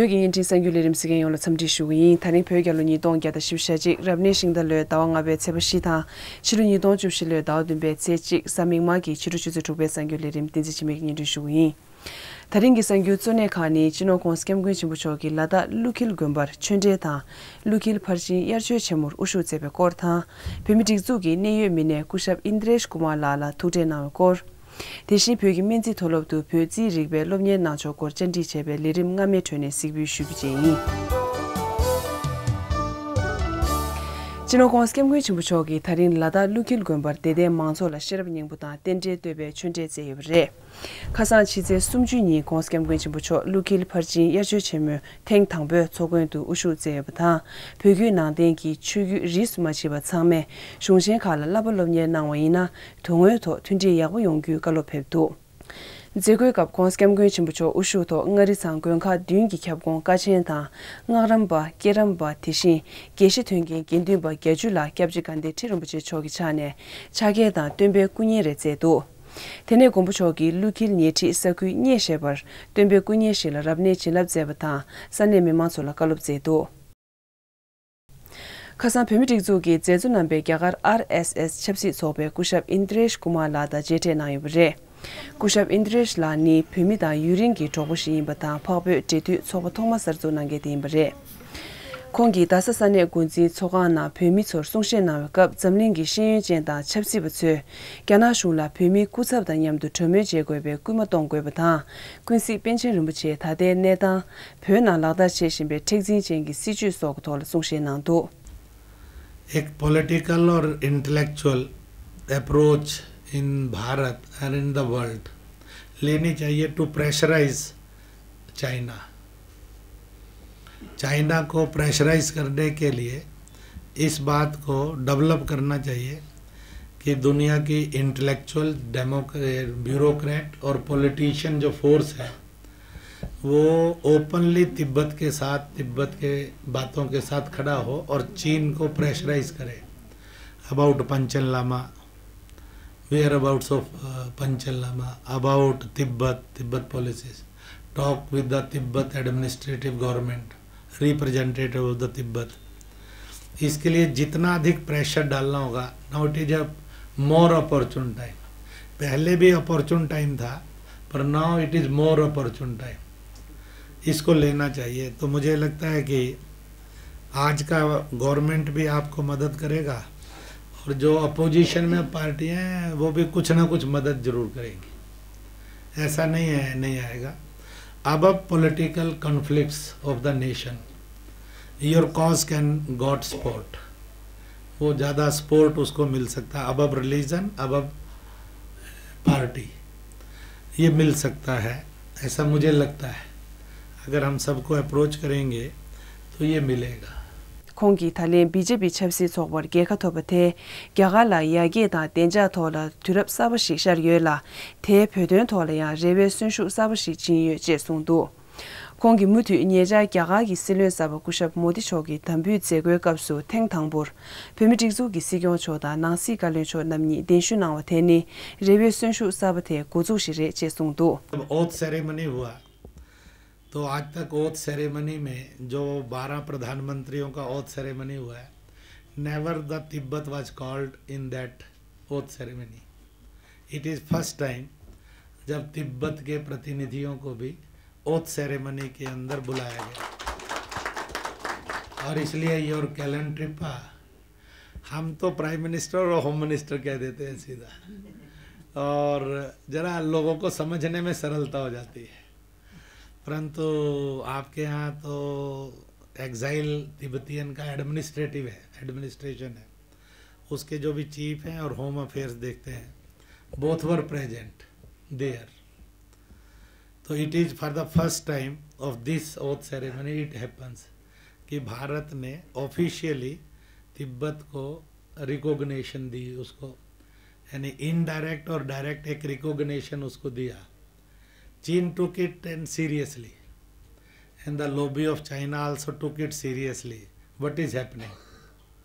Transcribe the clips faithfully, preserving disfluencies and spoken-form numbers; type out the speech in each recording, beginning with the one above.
བོད་ཀྱི་བརྙན་འཕྲིན་གསར་འགྱུར་ལས་རིམ་གཟིགས་མཁན་ཡོངས་ལ་འཚམས་འདྲི་ཞུ་གི་ཡིན། ད་རིང་བོད་རྒྱལ་ལོ་ཉིས་སྟོང་བརྒྱ་དང་བཞི་བཅུ་ཞེ་གཅིག་རབ་གནས་ཤིང་རྟ་ལོའི་ཟླ་བ་ལྔ་པའི་ཚེས་པ་བཞི་དང་ཕྱི་ལོ་ཉིས་སྟོང་བཅུ་བཞི་ལོའི་ཟླ་བ་བདུན་པའི་ཚེས་གཅིག་གཟའ་མིག་དམར་གྱི་ཕྱི་དྲོ་ཆུ་ཚོད་དྲུག་པའི་གསར་འགྱུར་ལས་རིམ་བསྟན་འཛིན་འཆི་མེད་ཀྱིས་སྙན་སྒྲོན་ཞུ་གི་ཡིན། ད་རིང་གི་གསར་འགྱུར་གཙོ་གནད་ཁག་ནི་སྤྱི་ནོར་༧གོང་ས་༧སྐྱབས་མགོན་ཆེན་པོ་མཆོག་གིས་ལ་དྭགས་ཀླུ་འཁྱིལ་དགོན་པར་ཆོས་འབྲེལ་དང་ཀླུ་འཁྱིལ་ཕར་ཕྱིན་དབྱར་ཆོས་ཆེན་མོར་དབུ་བཞུགས་མཛད་པའི་སྐོར་དང་། བོད་མིའི་སྒྲིག་འཛུགས་ཀྱི་གནད་ཡོད་མི་སྣས་སྐུ་ཞབས་ཨིནྡྲེཤ་ཀུ་མཱ་ལགས་ལ་ཐུག་འཕྲད་གནང་བའི་སྐོར། དེ་བཞིན་བོད་ཀྱི་སྨན་རྩིས་མཐོ་སློབ་ཏུ་བོད་རྩིས་རིག་པའི་སློབ་གཉེར་གནང་ཕྱོགས་སྐོར་བཅར་འདྲི་བྱས་པའི་ལས་རིམ་སྔ་མའི་ཁྲོད་ནས་གཟིགས་འབུལ་ཞུ་རྒྱུ་བཅས་ཡིན། སྤྱི་ནོར་༧གོང་ས་༧སྐྱབས་མགོན་ཆེན་པོ་མཆོག་གིས་ད་རིང་ལ་དྭགས་ཀླུ་འཁྱིལ་དགོན་པར་དད་ལྡན་མང་ཚོགས་ལ་ཤེས་རབ་སྙིང་པོ་དང་རྟེན་འབྲེལ་བསྟོད་པའི་ཆོས་འབྲེལ་བསྩལ་ཡོད་པ་རེད། ཁ་སང་ཕྱི་ཚེས་སུམ་ཅུ་ཉིན་༧གོང་ས་༧སྐྱབས་མགོན་ཆེན་པོ་མཆོག་ཀླུ་འཁྱིལ་ཕར་ཕྱིན་དབྱར་ཆོས་ཆེན་མོའི་ཐེངས་དང་པོའི་ཚོགས་མགོན་དུ་དབུ་བཞུགས་མཛད་ཡོད་པ་དང་། བོད་བརྒྱུད་ནང་བསྟན་གྱི་ཆོས་བརྒྱུད་རིས་སུ་མ་ཕྱེ་བ་ཚང་མས་གཞུང་ཆེན་ཁག་ལ་བསླབ་པ་སློབ་གཉེར་གནང་བ་ཡིན་ན། དོན་དངོས་ཐོག་མཐུན་སྒྲིལ་ཡག་པོ་ཡོང་རྒྱུའི་བཀའ་སློབ་ཕེབས་འདུག་མཛད་སྒོའི་སྐབས་༧གོང་ས་༧སྐྱབས་མགོན་ཆེན་པོ་མཆོག་དབུ་བཞུགས་ཐོག་མངའ་རིས་ཚང་དགོན་ཁག་བདུན་གྱི་ཁྱབ་ཁོངས་ཀ་ཆེན་དང་སྔགས་རམས་པ། སྐྱེས་རམས་པ། དེ་བཞིན་དགེ་བཤེས་མཐུན་རྐྱེན་དགེ་འདུན་པ་བརྒྱད་ཅུ་ལ་སྐྱབས་རྗེ་དགའ་ལྡན་ཁྲི་རིན་པོ་ཆེ་མཆོག་གི་ཕྱག་ནས་ཕྱག་འཁྱེར་དང་སྟོན་པའི་སྐུ་བརྙན་རེ་བསྩལ་འདུག་དེ་ནས་མགོན་པོ་མཆོག་གིས་ཀླུ་འཁྱིལ་ཉེ་འཁྲིས་ས་ཁུལ་གཉེར་བཞེས་པར་སྟོན་པའི་སྐུ་བརྙན་ཞིག་ལ་རབ་གནས་བྱིན་རླབས་མཛད་པ་དང་ས་གནས་མི་མང་ཚོ་ལ་བཀའ་སློབ་མཛད་འདུག་ཁ་སང་བོད་མིའི་སྒྲིག་འཛུགས་ཀྱི་མཛད་གཙོ་རྣམ་པས་རྒྱ་གར་ཨར་ཨེས་ཨེས་ཆབ་སྲིད་ཚོགས་པའི་སྐུ་ཞབས་ཨིན་དྲེཤ་ཀུ་མཱ་ལགས་དང་མཇལ་འཕྲད་གནང་ཡོད་པ་རེད། སྐུ་ཞབས་ཨིན་དྲེཤ་ལགས་ནི་བོད་མི་དང་ཡུན་རིང་གི་གྲོགས་པོ་ཞིག་ཡིན་པ་དང་། འཕགས་བོད་འབྲེལ་མཐུད་ཚོགས་པ་ཐོག་མ་གསར་འཛུགས་གནང་མཁན་དེ་ཡིན་པ་རེད། ཁོང་གིས་རྡ་ས་ས་གནས་འགོ་འཛིན་ཚོགས་ཁང་ནང་བོད་མི་ཚོར་གསུང་བཤད་གནང་བའི་སྐབས། འཛམ་གླིང་གི་ཤེས་ཡོན་ཅན་དང་ཆབ་སྲིད་པ་ཚོས་རྒྱ་ནག་གཞུང་ལ་བོད་མིའི་སྐུ་ཚབ་དང་མཉམ་དུ་གྲོས་མོལ་བྱེད་དགོས་པའི་སྐུལ་མ་གཏོང་དགོས་པ་དང་། ཀུན་གཟིགས་པཎ་ཆེན་རིན་པོ་ཆེའི་ད་ལྟའི་གནས་སྟངས། བོད་ནང་ལག་བསྟར་བྱེད་བཞིན་པའི་མཁྲེགས་འཛིན་ཅན་གྱི་སྲིད་བྱུས་སོགས་ཀྱི་ཐོག་ལ་གསུང་བཤད་གནང་འདུག एक पॉलिटिकल और intellectual approach in Bharat and in the world लेनी चाहिए टू प्रेशराइज चाइना। चाइना को प्रेशराइज करने के लिए इस बात को डेवलप करना चाहिए कि दुनिया की इंटेलेक्चुअल डेमोक्रेट ब्यूरोक्रेट और पॉलिटिशियन जो फोर्स है वो ओपनली तिब्बत के साथ तिब्बत के बातों के साथ खड़ा हो और चीन को प्रेशराइज करे about Panchen Lama, whereabouts of Panchen Lama, about Tibet, Tibet policies, talk with the Tibet administrative government, representative of the Tibet. इसके लिए जितना अधिक प्रेशर डालना होगा, now it is a more opportune time। पहले भी अपॉर्चुन टाइम था, पर now it is more opportune time. इसको लेना चाहिए। तो मुझे लगता है कि आज का गवर्नमेंट भी आपको मदद करेगा और जो अपोजिशन में पार्टियां हैं वो भी कुछ ना कुछ मदद जरूर करेंगी। ऐसा नहीं है नहीं आएगा। अब अब political conflicts of the nation, your cause can got support. वो ज़्यादा सपोर्ट उसको मिल सकता है। अब अब रिलीजन, अब अब पार्टी, ये मिल सकता है, ऐसा मुझे लगता है। अगर हम सबको अप्रोच करेंगे तो ये मिलेगा। ཁོང་གིས་ད་ལན་བི་ཇེ་པི་ཆབ་སྲིད་ཚོགས་པར་རྒྱལ་ཁ་ཐོབ་པ་དེས་རྒྱ་གར་ལ་ཡར་རྒྱས་དང་བདེ་འཇགས་ཐོག་ལ་དུས་རབས་གསར་པ་ཞིག་ཤར་ཡོད་ལ། དེས་བོད་དོན་ཐོག་ལ་ཡང་རེ་བའི་གསོན་ཤུགས་གསར་པ་ཞིག་སྦྱིན་ཡོད་ཅེས་གསུངས་འདུག་ཁོང་གིས་མུ་མཐུད་ཉེ་ཆར་རྒྱ་གར་གྱི་སྲིད་བློན་གསར་པ་སྐུ་ཞབས་མོ་དི་མཆོག་གི་དམ་འབུལ་མཛད་སྒོའི་སྐབས་སུ་ཐེངས་དང་པོར་བོད་མིའི་སྒྲིག་འཛུགས་ཀྱི་སྲིད་སྐྱོང་མཆོག་དང་ནང་སྲིད་བཀའ་བློན་མཆོག་རྣམ་གཉིས་གདན་ཞུ་གནང་བ་དེ་ནི་རེ་བའི་གསོན་ཤུགས་གསར་པ་དེའི་འགོ་འཛུགས་ཤིག་རེད་ཅེས་གསུངས་འདུག जब ओथ सेरेमनी हुआ तो आज तक ओथ सेरेमनी में जो बारह प्रधानमंत्रियों का ओथ सेरेमनी हुआ है, never the Tibet was called in that oath ceremony। It is first time जब तिब्बत के प्रतिनिधियों को भी ओथ सेरेमनी के अंदर बुलाया गया। और इसलिए योर कैलन ट्रिपा, हम तो प्राइम मिनिस्टर और होम मिनिस्टर कह देते हैं सीधा, और ज़रा लोगों को समझने में सरलता हो जाती है। परंतु आपके यहाँ तो एग्जाइल तिब्बतियन का एडमिनिस्ट्रेटिव है, एडमिनिस्ट्रेशन है, उसके जो भी चीफ हैं और होम अफेयर्स देखते हैं, both were present there। तो it is for the first time of this oath ceremony it happens कि भारत ने ऑफिशियली तिब्बत को रिकॉग्निशन दी उसको, यानी इनडायरेक्ट और डायरेक्ट एक रिकॉग्निशन उसको दिया। Chin took it and seriously, and the lobby of China also took it seriously what is happening।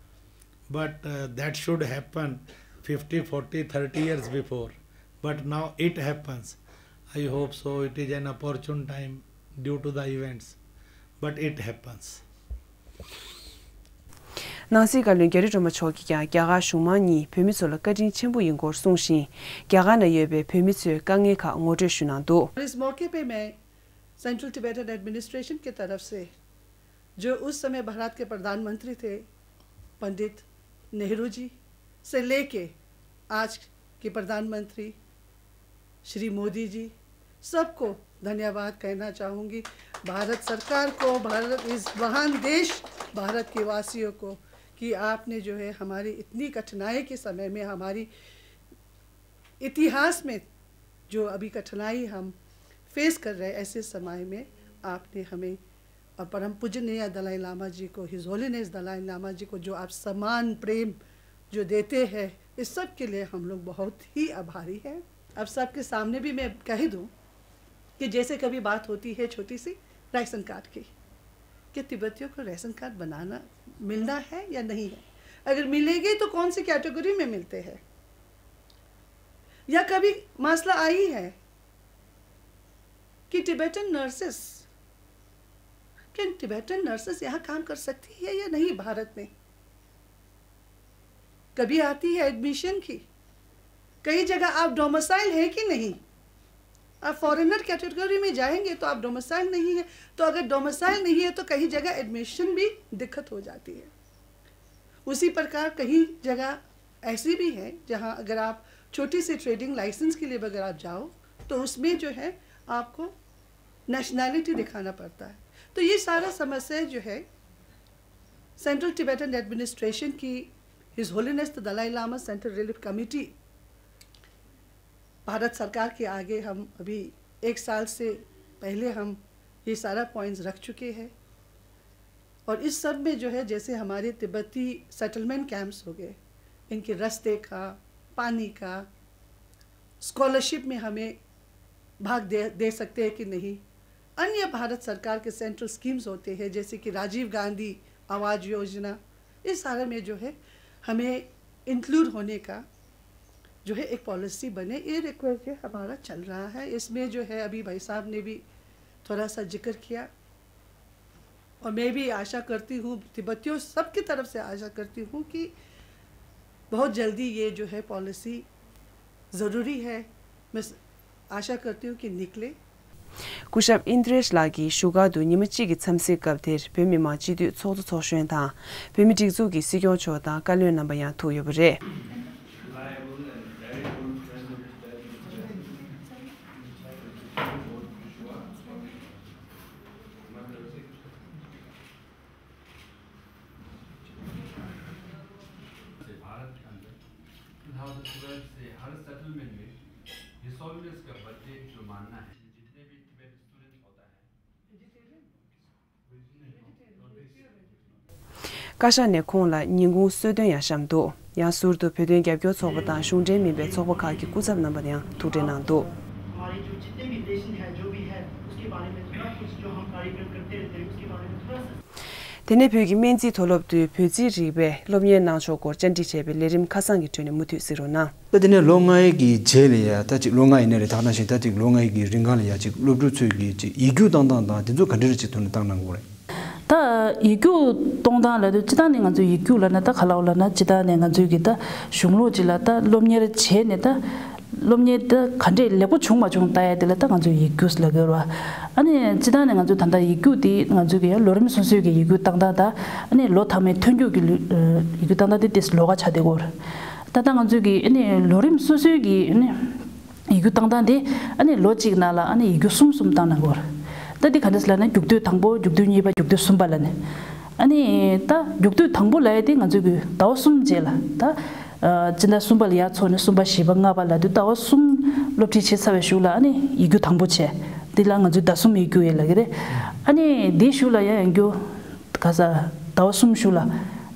But that should happen fifty, forty, thirty years before, but now it happens। I hope so it is an opportune time due to the events। But it happens. ནང་སྲིད་བཀའ་བློན་རྒྱ་རི་སྒྲོལ་མ་མཆོག་གིས་ཀྱང་རྒྱ་གར་གཞུང་མང་གཉིས་བོད་མི་ཚོ་ལ་བཀའ་དྲིན་ཆེན་པོ་ཡིན་སྐོར་གསུངས་ཤིང་། རྒྱ་གར་ན་ཡོད་པའི་བོད་མི་ཚོའི་དཀའ་ངལ་ཁག་ངོ་སྤྲོད་ཞུ་གནང་འདུག། और इस मौके पे मैं central Tibetan Administration की तरफ से, जो उस समय भारत के प्रधानमंत्री थे, पंडित नेहरू जी से लेके आज के प्रधानमंत्री श्री मोदी जी, सबको धन्यवाद कहना चाहूँगी। भारत सरकार को, भारत, इस महान देश भारत के वासियों को, कि आपने जो है हमारी इतनी कठिनाई के समय में, हमारी इतिहास में जो अभी कठिनाई हम फेस कर रहे हैं, ऐसे समय में आपने हमें और परम पूजनीय दलाई लामा जी को, हिज होलीनेस दलाई लामा जी को जो आप सम्मान, प्रेम जो देते हैं, इस सब के लिए हम लोग बहुत ही आभारी हैं। अब सबके सामने भी मैं कह दूं कि जैसे कभी बात होती है छोटी सी राशन कार्ड की, कि तिब्बतियों को राशन कार्ड बनाना, मिलना है या नहीं है, अगर मिलेंगे तो कौन सी कैटेगरी में मिलते हैं, या कभी मसला आई है कि टिबेटन नर्सेस, क्या टिबेटन नर्सेस यहाँ काम कर सकती है या नहीं भारत में? कभी आती है एडमिशन की, कई जगह आप डोमिसाइल है कि नहीं? आप फॉरेनर कैटेगरी में जाएंगे तो आप डोमिसाइल नहीं है, तो अगर डोमिसाइल नहीं है तो कहीं जगह एडमिशन भी दिक्कत हो जाती है। उसी प्रकार कहीं जगह ऐसी भी है जहां अगर आप छोटी सी ट्रेडिंग लाइसेंस के लिए अगर आप जाओ तो उसमें जो है आपको नेशनैलिटी दिखाना पड़ता है। तो ये सारा समस्या जो है सेंट्रल टिबेटन एडमिनिस्ट्रेशन की, His Holiness the Dalai Lama Central Relief Committee, Bharat सरकार के आगे हम अभी एक साल से पहले हम ये सारा पॉइंट्स रख चुके हैं। और इस सब में जो है, जैसे हमारे तिब्बती सेटलमेंट कैंप्स हो गए, इनके रास्ते का, पानी का, स्कॉलरशिप में हमें भाग दे दे सकते हैं कि नहीं, अन्य भारत सरकार के सेंट्रल स्कीम्स होते हैं जैसे कि राजीव गांधी आवास योजना, इस सारे में जो है हमें इंक्लूड होने का जो है एक पॉलिसी बने, ये रिक्वेस्ट जो हमारा चल रहा है। इसमें जो है अभी भाई साहब ने भी थोड़ा सा जिक्र किया और मैं भी आशा करती हूँ, तिब्बतियों सबकी तरफ से आशा करती हूँ कि बहुत जल्दी ये जो है पॉलिसी ज़रूरी है। मैं आशा करती हूँ कि निकले। སྐུ་ཞབས་ཨིན་དྲེཤ་ལགས་ཀྱིས་བཞུགས་སྒར་དུ་ཉི་མ་གཅིག་གི་འཚམས་གཟིགས་སྐབས་དེར་བོད་མི་མང་སྤྱི་འཐུས་ཚོགས་གཙོ་ཚོགས་གཞོན་དང་བོད་མི་སྒྲིག་འཛུགས་ཀྱི་སྲིད་སྐྱོང་མཆོག་དང་བཀའ་བློན་རྣམ་པ་ཡང་ཐུག་ཡོད་པ་རེད། भारत के अंदर टू थाउजेंड ट्वेल्व से हर सेटलमेंट में रिसोल्वेंस का बजट जो मानना है, जितने भी टिबेट स्टूडेंट्स होता है, བཀའ་ཤག་ནས་ཁོང་ལ་ཉིན་གུང་གསོལ་སྟོན་ཡང་བཤམས་འདུག། ཡང་ཟུར་དུ་བོད་དོན་རྒྱབ་སྐྱོར་ཚོགས་པ་དང་གཞུང་འབྲེལ་མིན་པའི་ཚོགས་པ་ཁག་གི་སྐུ་ཚབ་རྣམ་པ་ཡང་ཐུག་འཕྲད་གནང་འདུག། हमारे जो जितने भी देश हैं, जो भी है, उसके बारे में थोड़ा कुछ जो हम कार्यक्रम करते रहते हैं, उसके बारे में थोड़ा सा དེ་ནས་བོད་ཀྱི་སྨན་རྩིས་མཐོ་སློབ་ཏུ་བོད་རྩིས་རིག་པའི་སློབ་གཉེར་གནང་ཕྱོགས་སྐོར་བཅར་འདྲི་བྱས་པའི་ལས་རིམ་ཁ་སང་གི་ཁྲོད་ནས་མུ་མཐུད་གཟིགས་རོགས་གནང་། ད་དེ་ནས་ལོ་ལྔའི་གི་རྗེས་ལ་ཡ་ད་ཅིག་ལོ་ལྔ་ཡིན་ན་རེད། ད་ག་ནང་བཞིན་ད་ཅིག་ལོ་ལྔའི་གི་རིང་གང་ལ་ཡ་ཅིག་སློབ་ཕྲུག་ཚོས་གི་ཅིག་ཡིག་རྒྱུགས་བཏང་སྟངས་དང་དེ་ཚོ་ག་འདྲ་རེ་ཅིག་ཐོག་ནས་བཏང་གནང་དགོས་རེད། ད་ཡིག་རྒྱུགས་གཏོང་སྟངས་ལབ་དུས་སྤྱི་བཏང་ནས་ང་ཚོས་ཡིག་རྒྱུགས་ལབ་ན་ད་ག་ལ་འོ་ལབ་ན་སྤྱི་བཏང་ནས་ང་ཚོས་གི་ད་གཞུང་ལུགས་ཅིག་ལ་ད་སློབ་གཉེར་བྱས་ནས་ད་སློབ་གཉེར་ད་ག་འདྲས་ལེགས་པོ་བྱུང་མ་བྱུང་ལྟ་ཡ་དེ་ལ་ད་ང་ཚོས་ཡིག་རྒྱུགས་ལབ་དགོས་རེད་བ། ཨ་ནི་སྤྱི་བཏང་ནས་ང་ཚོས་ད་ལྟ་ཡིག་རྒྱུགས་དེ་ང་ཚོས་གི་ཡ་ལོ་རིམ་སོ་སོའི་གི་ཡིག་རྒྱུགས་བཏང་སྟངས་ད་ཨ་ནི་ལོ་མཐའ་མའི་ཐོན་རྒྱུགས་གི་ལུ་ཡིག་རྒྱུགས་བཏང་སྟངས་དེ་ཏོག་ཙམ་ལོགས་ཀ་ཆགས་བསྡད་ཀྱི་ཡོད་རེད། ད་ལྟ་ང་ཚོས་གི་ཨ་ནི་ལོ་རིམ་སོ་སོའི་གི་ཨ་ནི། ཡིག་རྒྱུགས་བཏང་སྟངས་དེ་ཨ་ནི་ལོ་གཅིག་ནང་ལ་ཨ་ནི་ཡིག་རྒྱུགས་གསུམ་གསུམ་བཏང་གནང་དགོས་རེད། ད་འདི་ག་འདྲས་ལབ་ན་རྒྱུགས་དུས་དང་པོ་རྒྱུགས་དུས་གཉིས་པ་རྒྱུགས་དུས་གསུམ་པ་ལབ་ནས། ཨ་ནི་ད་རྒྱུགས་དུས་དང་པོ་ལབ་ཡ་དེ་ང་ཚོས་གི་ཟླ་བ་གསུམ་རྗེས་ལ་ད། སྤྱི་ཟླ་གསུམ་པ་ལ་ཡར་ཚོགས་ནས་གསུམ་པ་བཞི་པ་ལྔ་པ་ལབ་དུས་ཟླ་བ་གསུམ་སློབ་ཁྲིད་བྱས་ཚར་བའི་གཞུག་ལ་ཨ་ནི་ཡིག་རྒྱུགས་དང་པོ་བྱས། འདི་ལ་ང་ཚོས་ཟླ་གསུམ་ཡིག་རྒྱུགས་ཡོད་ལབ་ཀྱི་རེད། ཨ་ནི་འདིའི་གཞུག་ལ་ཡང་ཡང་རྒྱུགས། ག་ས། ཟླ་བ་གསུམ་གཞུག་ལ།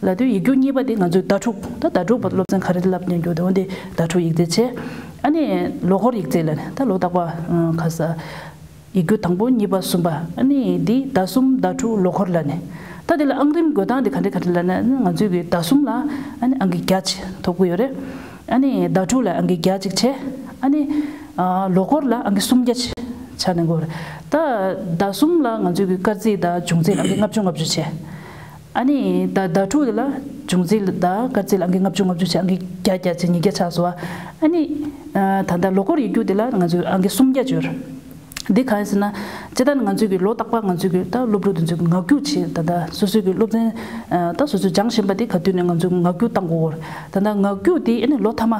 ལབ་དུས་ཡིག་རྒྱུགས་གཉིས་པ་དེ་ང་ཚོས་ཟླ་དྲུག་ད་ཟླ་དྲུག་པ་སློབ་ཚན་ག་རེ་བསླབ་ནས་རྒྱུགས་དེ་འོན་ཏེ་ཟླ་དྲུག་ཡིག་ཚད་བྱས། ཨ་ནི་ལོ་འཁོར་ཡིག་ཚད་ལབ་ནས་ད་ལོ་རྟག་པ་ག་ས། ཡིག་རྒྱུགས་དང་པོ་གཉིས་པ་གསུམ་པ་ཨ་ནི་འདི་ཟླ་གསུམ་ཟླ་དྲུག་ལོ་འཁོར་ལབ་ནས། ད་དེ་ལ་ཨང་རིམ་འགོད་སྟངས་དེ་ག་འདྲ་ག་འདྲ་ལབ་ན་ང་ཚོས་གི་ཟླ་གསུམ་ལ་ཨ་ནི་ཨང་ཀི་བརྒྱ་ཅིག་ཐོབ་ཀྱི་ཡོད་རེད། ཨ་ནི་ཟླ་དྲུག་ལ་ཨང་ཀི་བརྒྱ་ཅིག་བྱས། ཨ་ནི་ལོ་འཁོར་ལ་ཨང་ཀི་སུམ་བརྒྱ་ཅིག་ཆ་ནས་འགོར། ད་ཟླ་གསུམ་ལ་ང་ཚོས་ཀྱི་སྐར་རྩིས་དང་འབྱུང་རྩིས་ལ་ཨང་ཀི་ལྔ་བཅུ་ལྔ་བཅུ་བྱས། ཨ་ནི་ད་ཟླ་དྲུག་དེ་ལ་འབྱུང་རྩིས་དང་སྐར་རྩིས་ལ་ཨང་ཀི་ལྔ་བཅུ་ལྔ་བཅུ་བྱས། ཨང་ཀི་བརྒྱ་བརྒྱ་བྱས་ཉིས་བརྒྱ་ཆགས་སོང་བ། ཨ་ནི་ད་ལྟ་ལོ་འཁོར་ཡིག་རྒྱུགས་དེ་ལ་ང་ཚོས་ཨང་ཀི་སུམ་བརྒྱ་བཅོལ། འདི་གང་ཡིན་ཟེར་ན། སྤྱིར་བཏང་ང་ཚོས་ཀྱི་ལོ་རྟག་པར་ང་ཚོས་ཀྱི་ད་སློབ་ཕྲུག་དེ་ཚོས་ཀྱི་ངག་རྒྱུགས་བྱེད། ད་ལྟ་སོ་སོའི་ཀྱི་སློབ་ཚན་ད་སོ་སོས་སྦྱངས་བཞིན་པ་དེ་ག་དུས་ནས་ང་ཚོས་ངག་རྒྱུགས་བཏང་དགོས་སྐོར། ད་ལྟ་ངག་རྒྱུགས་དེ་ཨ་ནི་ལོ་མཐའ་མ།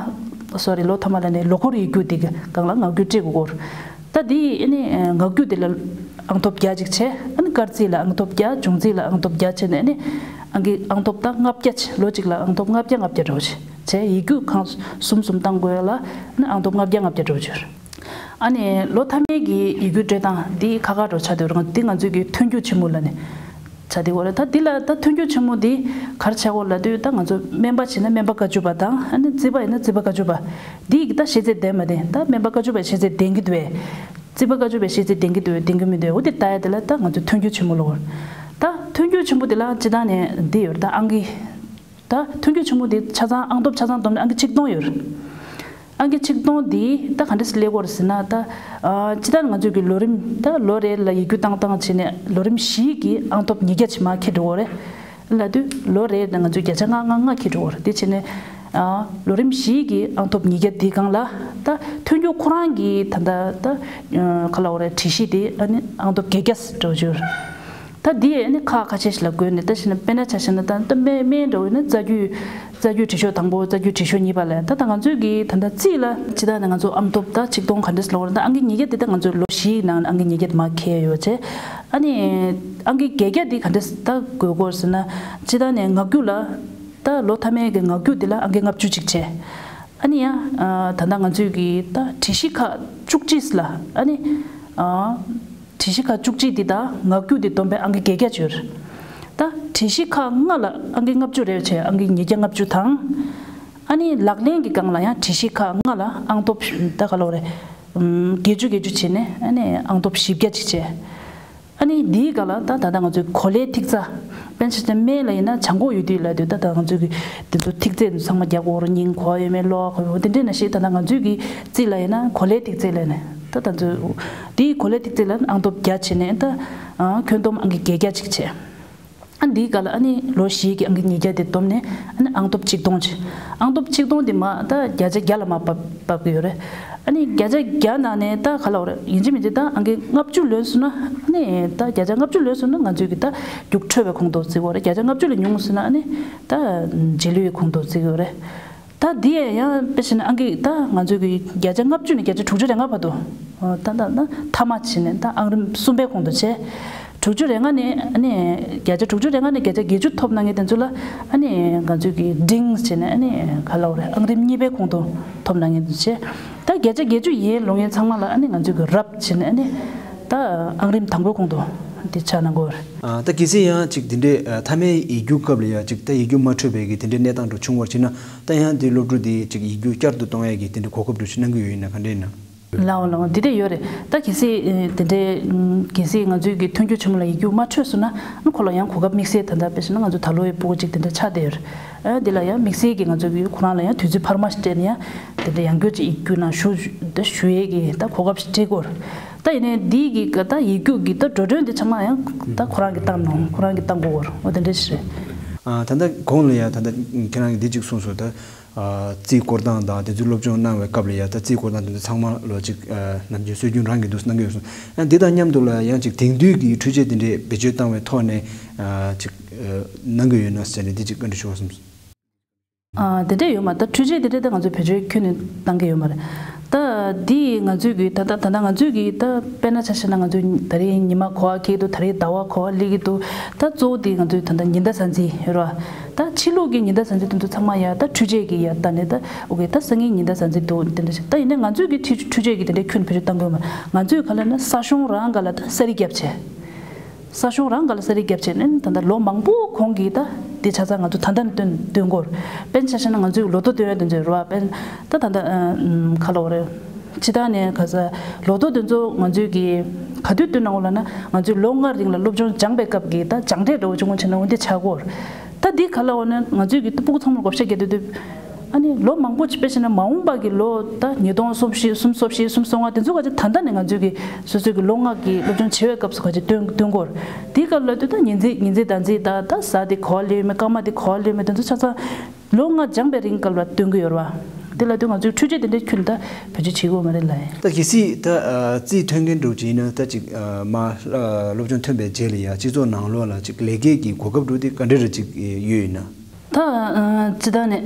སོ་རི། ལོ་མཐའ་མ་ལ་ནས་ལོ་འཁོར་ཡིག་རྒྱུགས་དེ་གི་སྒང་ལ་ངག་རྒྱུགས་སྤྲད་དགོས་སྐོར། ད་དེ་ཨ་ནི་ངག་རྒྱུགས་དེ་ལ་ཨང་ཐོབ་བརྒྱ་ཅིག་བྱས། ཨ་ནི་སྐར་རྩིས་ལ་ཨང་ཐོབ་བརྒྱ། འབྱུང་རྩིས་ལ་ཨང་ཐོབ་བརྒྱ་བྱས་ནས་ཨ་ནི་ཨང་ཀི་ཨང་ཐོབ་ད་ལྔ་བརྒྱ་བྱས། ལོ་གཅིག་ལ་ཨང་ཐོབ་ལྔ་བརྒྱ་ལྔ་བརྒྱ་འདྲ་བོ་ཅིག་བྱས། ཡིག་རྒྱུགས་ཁག་གསུམ་གསུམ་བཏང་དགོས་ལ་ཨ་ནི་ཨང་ཐོབ་ལྔ་བརྒྱ་ལྔ་བརྒྱ་འདྲ་བོ་ཅིག་ཡོད་རེད། ཨ་ནི་ལོ་མཐའ་མའི་གི་ཡིག་རྒྱུགས་སྤྲོད་སྟངས་འདི་ཁག་ཁག་འདྲ་ཆགས་བསྡད་ཡོད་རེད། འདི་ང་ཚོས་ཀྱི་ཐོན་རྒྱུགས་ཆེན་མོ་ལབ་ནས་ཆགས་བསྡད་ཡོད་རེད། ད་འདི་ལ་ད་ཐོན་རྒྱུགས་ཆེན་མོ་འདི་ག་རེ་ཆགས་ཀྱི་ཡོད་ལབ་དུས། ད་ང་ཚོ་སྨན་པ་བྱས་ན་སྨན་པ་བཀའ་བཅུ་པ་དང་། ཨ་ནི་རྩིས་པ་ཡིན་ན་རྩིས་པ་བཀའ་བཅུ་པ། འདི་ཡི་གི་ད་ཤེས་ཚད་ལྡན་མ་ལྡན། ད་སྨན་པ་བཀའ་བཅུ་པའི་ཤེས་ཚད་ལྡན་གྱི་འདུག་བས། རྩིས་པ་བཀའ་བཅུ་པའི་ཤེས་ཚད་ལྡན་གྱི་འདུག་བས། ལྡན་གྱི་མི་འདུག་བས། འོ་དེ་ལྟ་ཡ་དེ་ལ་ད་ང་ཚོ་ཐོན་རྒྱུགས་ཆེན་མོ་ལབ་ཀྱི་ཡོད་རེད། ད་ཐོན་རྒྱུགས་ཆེན་མོ་འདི་ལ་སྤྱིར་བཏང་ནས་འདི་ཡོད་རེད། ད་ཨང་ཀི་ད་ཐོན་རྒྱུགས་ཆེན་མོ་འདི་ཆ་ཚང་ཨང་ཐོབ་ཆ་ཚང་བསྡོམས་ནས་ཨང་ཀི་ཆིག་སྟོང་ཡོད་རེད། ཨང་ཀི་ཆིག་སྟོང་འདི་ད་ག་འདྲས་སླེབས་ཀྱི་ཡོད་རེད་ཟེར་ན། ད་ཨ་སྤྱིར་བཏང་ང་ཚོས་ཀྱི་ལོ་རིམ་ད་ལོ་རེ་ལ་ཡིག་རྒྱུགས་བཏང་བཏང་བྱས་ནས་ལོ་རིམ་བཞི་གི་ཨང་ཐོབ་ཉིས་བརྒྱ་ཅིག་མར་འཁྱེར་འགྲོ་གི་ཡོད་རེད། ལབ་དུས་ལོ་རེ་ལ་ང་ཚོས་བརྒྱ་ཆ་ལྔ་ལྔ་ལྔ་འཁྱེར་འགྲོ་གི་ཡོད་རེད། དེ་བྱས་ནས་ཨ་ལོ་རིམ་བཞི་གི་ཨང་ཐོབ་ཉིས་བརྒྱ་འདི་སྒང་ལ་ད་ཐོན་རྒྱུགས་ཁོ་རང་གི་ད་ད་ད་ཨ་ག་ལབ་དགོས་རེད། སྒྲིག་གཞི་དེ་ཨ་ནི་ཨང་ཐོབ་བརྒྱད་བརྒྱ་འདྲ་བོ་ཅིག་ཡོད་རེད། ད་འདི་ཨ་ནི་ཁག་ཁ་ཤས་ཤིག་ལ་བགོས་ནས། ད་བྱས་ན་དཔེར་ན་ཆ་བཞག་ན་ད་ད་སྨན་སྨན་འདྲ་བོ་ཡིན་ན་རྩ་རྒྱུས་རྩ་རྒྱུས་བྲིས་ཤོག་དང་པོ། རྩ་རྒྱུས་བྲིས་ཤོག་གཉིས་པ་ལ། ད་ད་ང་ཚོའི་གི་ད་ལྟ་རྩིས་ལ་སྤྱིར་བཏང་ནས་ང་ཚོ་ཨང་ཐོབ་ད་ཆིག་སྟོང་ག་འདྲས་ལབ་ཀྱི་ཡོད་རེད། ད་ཨང་ཀི་ཉིས་བརྒྱ་དེ་ད་ང་ཚོའི་ལོ་བཞིའི་ནང་ནས་ཨང་ཀི་ཉིས་བརྒྱ་དེ་མར་འཁྱེར་ཡོད་བྱས། ཨ་ནི་ཨང་ཀི་བརྒྱད་བརྒྱ་དེ་ག་འདྲས་ད་བགོ་དགོས་ཟེར་ན། སྤྱིར་བཏང་ནས་ངག་རྒྱུགས་ལ་ད་ལོ་མཐའ་མའི་གི་ངག་རྒྱུགས་དེ་ལ་ཨང་ཀི་ལྔ་བཅུ་ཅིག་བྱས། ཨ་ནི་ཡང་ཨ་ད་ལྟ་ང་ཚོའི་གི་ད་སྒྲིག་གཞི་ཁག་བཅུ་གཅིག་ལ་ཨ་ནི་ཨ་སྒྲིག་གཞི་ཁག་བཅུ་གཅིག་འདི་དང་ངག་རྒྱུགས་འདི་བསྡོམས་པས་ཨང་ཀི་བརྒྱད་བརྒྱ་ཅིག་ཡོད་རེད། ད་སྒྲིག་གཞི་ཁག་ལྔ་ལ་ཨང་ཀི་ལྔ་བཅུ་རེ་བྱས། ཨང་ཀི་ཉིས་བརྒྱ་ལྔ་བཅུ་དང་། ཨ་ནི་ལག་ལེན་གྱི་སྒང་ལ་ཡང་སྒྲིག་གཞི་ཁག་ལྔ་ལ་ཨང་ཐོབ་ད་ག་ལབ་དགོས་རེད། ཨམ་བརྒྱད་ཅུ་བརྒྱད་ཅུ་བྱས་ནས་ཨ་ནི་ཨང་ཐོབ་བཞི་བརྒྱ་ཅིག་བྱས། ཨ་ནི་འདིའི་སྒང་ལ་ད་ད་ལྟ་ང་ཚོའི་གོ་ལའི་ཐིག་རྩ། དཔེར་ན་ཆ་བཞག་ན་སྨན་ལ་ཡིན་ན་བྱང་ཁོག་ཡོད་དུས་ལབ་དུས། ད་ད་ང་ཚོའི་གི་དེ་ཚོ་ཐིག་རྩ་ཚང་མ་རྒྱག་དགོས་རེད། སྙིང་གོ་བ་ཡོད་མེད། གློ་བ་གོ་བ་ཡོད་མེད། དེ་འདྲ་ནང་བཞིན་ད་ལྟ་ང་ཚོའི་གི་རྩིས་ལ་ཡིན་ན་གོ་ལའི་ཐིག་རྩ་ལབ་ནས། ད་ད་ཚོ་དེའི་གོ་ལའི་ཐིག་རྩ་ལ་ཨང་ཐོབ་བརྒྱ་བྱས་ནས་ད་ཨ་ཁྱོན་བསྡོམས་ཨང་ཀི་བརྒྱད་བརྒྱ་ཅིག་བྱས། ཨ་འདིའི་སྒང་ལ་ཨ་ནི་ལོ་བཞིའི་གི་ཨང་ཀི་ཉིས་བརྒྱ་དེ་བསྡོམས་ནས་ཨ་ནི་ཨང་ཐོབ་ཆིག་སྟོང་བྱས། ཨང་ཐོབ་ཆིག་སྟོང་དེ་མར་ད་བརྒྱ་ཆ་བརྒྱ་ལ་མར་བབས་བབས་ཀྱི་ཡོད་རེད། ཨ་ནི་བརྒྱ་ཆ་བརྒྱ་ནང་ནས་ད་ག་ལབ་དགོས་རེད། ཡིན་གཅིག་མིན་གཅིག་ད་ཨང་ཀི་ལྔ་བཅུ་ལོན་སོང་ན། ཨ་ནི་ད་བརྒྱ་ཆ་ལྔ་བཅུ་ལོན་སོང་ན་ང་ཚོས་གི་ད་རྒྱུགས་འཕྲོད་པའི་ཁོངས་གཏོགས་བརྩི་དགོས་རེད། བརྒྱ་ཆ་ལྔ་བཅུ་ལས་ཉུང་སོང་ན་ཨ་ནི་ད་རྗེས་ལུས་ཀྱི་ཁོངས་གཏོགས་བརྩི་གི་ཡོད་རེད། ད་འདི་ཡང་དཔེ་བྱས་ན་ཨང་ཀི་ད་ང་ཚོས་གི་བརྒྱ་ཆ་ལྔ་བཅུ་ནས་བརྒྱ་ཆ་དྲུག་ཅུ་རེ་ལྔ་བར་དུ། ཨོ་ད་ད་ད་མཐའ་མ་བྱས་ནས་ད་ཨང་རིམ་གསུམ་པའི་ཁོངས་གཏོགས་བྱས། དྲུག་ཅུ་རེ་ལྔ་ནས་ཨ་ནི་བརྒྱ་ཆ་དྲུག་ཅུ་རེ་ལྔ་ནས་བརྒྱ་ཆ་བརྒྱད་ཅུ་ཐོབ་གནང་མཁན་དེ་ཚོ་ལ་ཨ་ནི་ང་ཚོས་གི་ཌིང་བྱས་ནས་ཨ་ནི་ག་ལབ་དགོས་རེད། ཨང་རིམ་གཉིས་པའི་ཁོངས་གཏོགས་ཐོབ་གནང་མཁན་དེ་ཚོ་བྱས། ད་བརྒྱ་ཆ་བརྒྱད་ཅུ་ཡན་ལོན་མཁན་ཚང་མ་ལ་ཨ་ནི་ང་ཚོས་གི་རབ་བྱས་ནས་ཨ་ནི་ད་ཨང་རིམ་དང་པོའི་ཁོངས་གཏོགས་དེ་ཆགས་གནང་གི་ཡོད་རེད། ཨ་ད་གལ་སྲིད་ཡང་ཅིག་དེ་འདྲའི་ཨ་མཐའ་མའི་ཡིག་རྒྱུགས་སྐབས་ལ་ཡང་ཅིག་ད་ཡིག་རྒྱུགས་མ་འཕྲོད་པའི་གི་དེ་འདྲའི་གནས་སྟངས་འདྲ་བྱུང་བ་ཅིག་ན། ད་ཡང་དེ་སློབ་ཕྲུག་དེ་ཅིག་ཡིག་རྒྱུགས་བསྐྱར་དུ་གཏོང་ཡས་ཀྱི་དེ་འདྲའི་གོ་སྐབས་འདྲ་ཞིག་གནང་གི་ཡོད་ཡིན་ན་ག་འདྲ་ཡིན་ན། ལའོ་ལའོ། འདི་འདྲ་ཡོད་རེད། ད་གལ་སྲིད་ཨེ་དེ་འདྲའི་ཨམ་གལ་སྲིད་ང་ཚོའི་གི་ཐོན་རྒྱུགས་ཆེན་མོ་ལ་ཡིག་རྒྱུགས་མ་འཕྲོད་སོང་ན། ཨ་ཁོ་ལ་ཡང་གོ་སྐབས་དམིགས་བསལ་ད་ལྟ་དཔེ་བྱས་ན་ང་ཚོ་ད་ལོ་ཡི་སྤུ་གུ་ཅིག་དེ་འདྲ་ཆགས་བསྡད་ཡོད་རེད། ཨ་འདི་ལ་ཡང་དམིགས་བསལ་གྱི་ང་ཚོ་གི་ཁོ་རང་ལ་ཡང་དུས་ཚོད་འཕར་མ་ཞིག་སྤྲད་ནས་ཡང་དེ་འདྲ་ཡང་བསྐྱར་ཅིག་ཡིག་རྒྱུགས་ནང་ཞུགས་ཞུ་ཡས་ཀྱི་ད་གོ་སྐབས་ཤིག་སྤྲད་དགོས་རེད། ད་ཡིན་ནའི་འདི་གི་ག་ད་ཡིག་རྒྱུགས་ཀྱི་ད་འགྲོ་གྲོན་དེ་ཚང་མ་ཡང་ད་ཁོ་རང་གིས་བཏང་གནང་། ཁོ་རང་གིས་བཏང་དགོས་རེད། འོ་དེ་འདྲ་ཞིག་རེད། ཨ་ད་ལྟ་གོང་ལ་ཡང་ད་ལྟ་ཁྱེད་རང་གིས་འདི་གཅིག་གསུངས་སོང་། ད་ཨ་རྩིས་སྐོར་སྟངས་དང་དེ་ཚོའི་སློབ་སྦྱོང་གནང་བའི་སྐབས་ལ་ཡང་ད་རྩིས་སྐོར་སྟངས་དེ་ཚོ་ཚང་མ་ལོ་གཅིག་ཨ་ནམ་རྒྱུན་སྲོལ་རྒྱུན་རང་གིས་འདུག་གནང་གི་ཡོད་སོང་། ཨ་འདི་དང་མཉམ་དུ་ལ་ཡང་ཅིག་དེང་དུས་ཀྱི་འཕྲུལ་ཆས་དེ་འདྲས་བེད་སྤྱོད་བཏང་བའི་ཐོག་ནས་ཨ་ཅིག་ཨ་གནང་གི་ཡོད་ན་ཟེར་ནས་འདི་གཅིག་བཀའ་འདྲི་ཞུ་བར་སོང་། ཨ་དེ་འདྲས་ཡོད་མ་རེད། ད་འཕྲུལ་ཆས་དེ་འདྲས་ད་ང་ཚོས་བེད་སྤྱོད་ཁྱོན་ནས་བཏང་གི་ཡོད་མ་རེད། ད་འདི་ང་ཚོས་ཀྱི་ད་ད་ད་ལྟ་ང་ཚོས་ཀྱི་ད་དཔེར་ན་ཆ་བཞག་ན་ང་ཚོས་ད་རེས་ཉི་མ་ག་པར་འཁེལ་འདུག་ད་རེས་ཟླ་བ་ག་པར་སླེབས་ཀྱི་འདུག་ད་གཙོ་བོ་དེ་ང་ཚོས་ད་ལྟ་ཉི་ཟླ་གཟའ་འཛིན་ཡོད་རེད་བ། ད་ཕྱི་ལོགས་ཀྱི་ཉི་ཟླ་གཟའ་འཛིན་དེ་ཚོ་ཚང་མ་ཡ་ད་འཕྲུལ་ཆས་ཀྱིས་ཡ་ད་ནས་ད་ཨོ་ཀེ་ད་སང་ཉིན་ཉི་ཟླ་གཟའ་འཛིན་འདུག་དེ་འདྲ་ཞིག་ད་ཡིན་ནའི་ང་ཚོས་ཀྱི་འཕྲུལ་འཕྲུལ་ཆས་ཀྱིས་དེ་འདྲའི་ཁྱོན་བེད་སྤྱོད་བཏང་གི་ཡོད་མ་རེད། ང་ཚོས་ག་ལབ་ན་ས་གཞུང་རང་སྒང་ལ་ད་ས་རིས་བརྒྱབ་བྱས། ས་གཞུང་རང་སྒང་ལ་ས་རིས་བརྒྱབ་བྱས་ནས་ད་ལྟ་ལོ་མང་པོ་གོང་གི་ད་དེ་ཆ་ཚང་ང་ཚོ་ད་ལྟ་ནས་སྟོན་སྟོན་གྱི་ཡོད་རེད། དཔེར་ན་ཆ་བཞག་ན་ང་ཚོས་ལོ་ཐོ་སྟོན་ཡ་དེ་ཚོ་རེད་བ། དཔེར་ན་ད་ད་ལྟ་ཨ་ཨམ་ག་ལབ་དགོས་རེད། སྤྱིར་བཏང་ནས་ག་ས་ལོ་ཐོ་དེ་ཚོ་ང་ཚོས་ཀྱི་ག་དུས་སྟོན་གནང་གི་ཡོད་ལབ་ན། ང་ཚོས་ལོ་ལྔ་རིང་ལ་སློབ་སྦྱོང་སྦྱངས་པའི་སྐབས་ཀྱི་ད་སྦྱངས་འབྲས་འདྲ་བོ་བྱུང་བ་བྱས་ན་འོ་འདི་ཆགས་ཀྱི་ཡོད་རེད། ད་འདི་ག་ལབ་དགོས་ན་ང་ཚོས་ཀྱི་ད་སྤུ་གུ་ཚང་མར་བགོ་བཤའ་རྒྱག་དུས་དུས། ཨ་ནི་ལོ་མང་པོ་ཅིག་དཔེ་བཞག་ན་མ་འོངས་པ་གི་ལོ་ད་ཉིས་སྟོང་སུམ་བཞི་སུམ་ཅུ་སོ་བཞི་སུམ་ཅུ་སོ་ལྔ་དེ་ཚོ་ག་ཅིག་ད་ལྟ་ནས་ང་ཚོས་ཀྱི་སོ་སོའི་གི་ལོ་ལྔ་གི་སློབ་སྦྱོང་བྱེད་པའི་སྐབས་སུ་ག་ཅིག་སྟོན་སྟོན་གོ། དེའི་སྐབས་ལ་དུས་ད་ཉིན་མཚན་ཉིན་མཚན་ཟླ་མཚན་ད་ད་གཟའ་དེ་ག་པར་སླེབས་ཡོད་མེད་སྐར་མ་དེ་ག་པར་སླེབས་ཡོད་མེད་དེ་ཚོ་ཆ་ཚང་ལོ་ལྔ་སྦྱངས་པའི་རིང་སྐབས་ལ་སྟོན་གི་ཡོད་རེད་བ། དེ་ལ་དུས་ང་ཚོས་འཕྲུལ་ཆས་དེ་འདྲ་ཁྱོན་ད་བེད་སྤྱོད་བྱེད་དགོས་མ་རེད་ལ། ད་གལ་སྲིད་ད་རྩིས་ཐོན་མཁན་འདྲ་ཅིག་ཡིན་ན་ད་ཅིག་མ་སློབ་སྦྱོང་ཐོན་པའི་རྗེས་ལ་ཡ་སྤྱི་ཚོགས་ནང་ལོགས་ལ་ཅིག་ལས་ཀའི་གི་གོ་སྐབས་འདྲ་དེ་ག་འདྲ་རེ་ཅིག་ཡོད་ཡིན་ན། ད་ཨ་སྤྱིར་བཏང་ནས་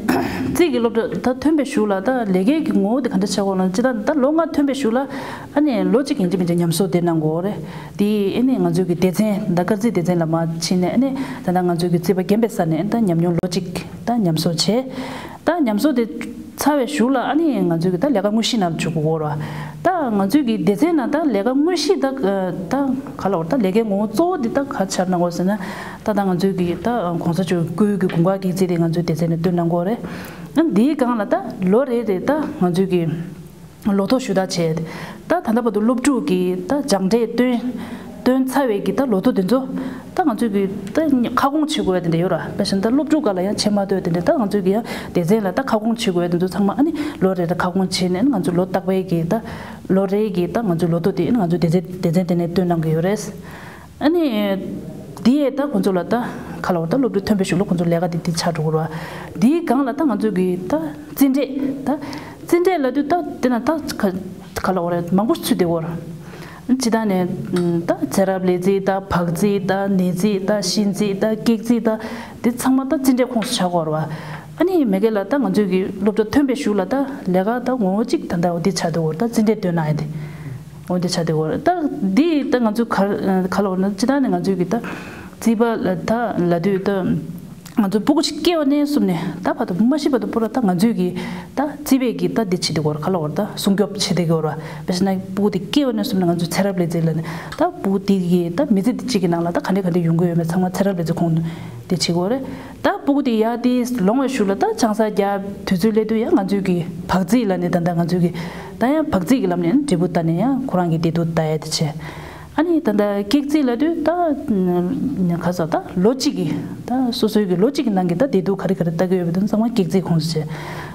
རྩིས་ཀྱི་སློབ་གྲྭ་ད་ཐོན་པའི་གཞུག་ལ་ད་ལས་ཀའི་གི་ངོ་བོ་དེ་ག་འདྲ་ཆགས་ཡོད་ལབ་ན། སྤྱིར་བཏང་ད་ལོ་ལྔ་ཐོན་པའི་གཞུག་ལ་ཨ་ནི་ལོ་གཅིག་ཡིན་གཅིག་མིན་གཅིག་ཉམས་གསོ་དེ་གནང་དགོས་རེད། དེ་ཨ་ནི་ང་ཚོའི་གི་སྡེ་ཚན་ད་སྐར་རྩིས་སྡེ་ཚན་ལ་མར་ཕྱིན་ནས་ཨ་ནི་ད་ལྟ་ང་ཚོའི་གི་རྩིས་པ་རྒན་པའི་ས་ནས་ད་ཉམས་མྱོང་ལོ་གཅིག་ད་ཉམས་གསོ་བྱས། ད་ཉམས་གསོ་དེ་ཚར་བའི་གཞུག་ལ་ཨ་ནི་ང་ཚོའི་གི་ད་ལས་ཀ་དངོས་གཞིའི་ནང་ལ་འཇུག་དགོས་རེད་བ། ད་ང་ཚོའི་གི་སྡེ་ཚན་ནང་ད་ལས་ཀ་དངོས་གཞི་ད་ད་ག་ལབ་དགོས་རེད། ད་ལས་ཀའི་ངོ་བོ་གཙོ་བོ་དེ་ད་ག་ཆགས་གནང་དགོས་ཟེར་ན། ད་ད་ང་ཚོའི་གི་ད་༸གོང་ས་མཆོག་སྐུའི་གི་དགུན་ཁ་གི་རྩིས་དེ་ང་ཚོའི་སྡེ་ཚན་ནས་སྟོན་གནང་གི་ཡོད་རེད། ཨ་འདིའི་སྒང་ལ་ད་ལོ་རེ་རེ་ད་ང་ཚོའི་གི་ལོ་ཐོ་ཞུ་དག་བྱས། ད་ད་ལྟ་བར་དུ་སློབ་ཕྲུག་གི་ད་སྦྱངས་འབྲས་བཏོན་བཏོན་ཚར་བའི་གི་ད་ལོ་ཐོ་དེ་ཚོ་ད་ང་ཚོའི་གི་ད་ཁ་སྐོང་བྱེད་དགོས་ཡ་དེ་འདྲ་ཡོད་རེད། དཔེ་བཞག་ན་ད་སློབ་ཕྲུག་སྒང་ལ་ཡང་བྱེད་མ་ཐུབ་ཡ་དེ་འདྲ། ད་ང་ཚོའི་གི་ཡང་སྡེ་ཚན་ལ་ད་ཁ་སྐོང་བྱེད་དགོས་ཡ་དེ་ཚོ་ཚང་མ་ཨ་ནི་ལོ་རེ་རེ་ཁ་སྐོང་བྱས་ནས་ང་ཚོ་ལོ་རྟག་པའི་གི་ད་ལོ་རེའི་གི་ད་ང་ཚོའི་ལོ་ཐོ་དེ་ཨ་ནི་ང་ཚོའི་སྡེ་ཚན་སྡེ་ཚན་དེ་ནས་བཏོན་གནང་གི་ཡོད་རེད། ཨ་ནི་དེ་ཡས་ད་ཁོང་ཚོ་ལ་ད་ག་ལབ་དགོས་རེད། ད་སློབ་ཕྲུག་ཐོན་པའི་གཞུག་ལ་ཁོང་ཚོ་ལས་ཀ་དེ་དེ་ཆགས་འགྲོ་གི་རེད་བ། དེའི་སྒང་ལ་ད་ང་ཚོའི་གི་ད་རྩིས་འབྲས་ད་རྩིས་འབྲས་ལབ་དུས་ད་དེ་ན་ད་ག་ག་ལབ་དགོས་རེད། མང་པོ་ཚུད་བསྡད་ཡོད་རེད། སྤྱིར་བཏང་ནས་ད་ཚེ་རབས་ལས་རྩིས་ད་བག་རྩིས་ད་ནས་རྩིས་ད་གཞི་རྩིས་ད་ཀེག་རྩིས་ད་དེ་ཚང་མ་ད་རྩིས་འབྲས་ཁོངས་སུ་ཆགས་ཀྱི་ཡོད་རེད་བ། ཨ་ནི་མ་གི་ལ་ད་ང་ཚོའི་གི་སློབ་གྲྭ་ཐོན་པའི་གཞུག་ལ་ད་ལས་ཀ་ད་ངོ་བོ་གཅིག་ད་ད་འོ་དེ་ཆགས་བསྡད་ཡོད་རེད། ད་རྩིས་འབྲས་བཏོན་གནང་ཡ་དེ། འོ་དེ་ཆགས་བསྡད་ཡོད་རེད། ད་འདི་ད་ང་ཚོའི་ག་ག་ལབ་དགོས་རེད་ན། སྤྱིར་བཏང་ནས་ང་ཚོའི་གི་ད་རྩིས་པ་ལ་ད་ལབ་དུས་ད་ང་ཚོ་སྤུ་གུ་ཅིག་སྐྱེ་བ་ནས་བཟུང་ནས་ད་བར་དུ་མ་ཤི་བར་དུ་པུ་ར་ད་ང་ཚོའི་གི་ད་རྩིས་པའི་གི་ད་འདི་བྱེད་བསྡད་ཡོད་རེད། ག་ལབ་དགོས་རེད། ད་སྲུང་སྐྱོབ་བྱེད་བསྡད་ཡོད་རེད་བ། དཔེ་བཞག་ན་སྤུ་གུ་དེ་སྐྱེ་བ་ནས་བཟུང་ནས་ང་ཚོ་ཚེ་རབས་ལས་རྩིས་ལ་ནི་ད་སྤུ་གུ་དེ་གི་ད་མི་ཚེ་དེ་གཅིག་གི་ནང་ལ་ད་ག་འདྲ་ག་འདྲ་ཡོང་གི་ཡོད་མེད་ཚང་མ་ཚེ་རབས་ལས་རྩིས་ཁོངས་དེ་བྱེད་དགོས་རེད། ད་སྤུ་གུ་དེ་ཡར་དེ་ལོང་བའི་གཞུག་ལ་ད་ཆང་ས་རྒྱག་དུས་ཚོད་སླེབས་དུས་ཡང་ང་ཚོའི་གི་བག་རྩིས་ལ་ནི་ད་ད་ང་ཚོའི་གི་ད་ཡང་བག་རྩིས་ཀྱི་ལམ་ནས་འབྲས་བུ་ལྟ་ནས་ཡང་ཁོ་རང་གི་བདེ་སྡུག་ལྟ་ཡ་དེ་བྱས། ཨ་ནི་ད་ལྟ་ཀེག་རྩིས་ལབ་དུས་ད་ག་ཟེར་ད་ལོ་གཅིག་གི་ད་སོ་སོའི་གི་ལོ་གཅིག་གི་ནང་གི་ད་བདེ་སྡུག་ག་རེ་ག་རེ་ལྟ་གི་ཡོད་པ་དེ་ཚང་མ་ཀེག་རྩིས་ཁོངས་སུ་བྱས།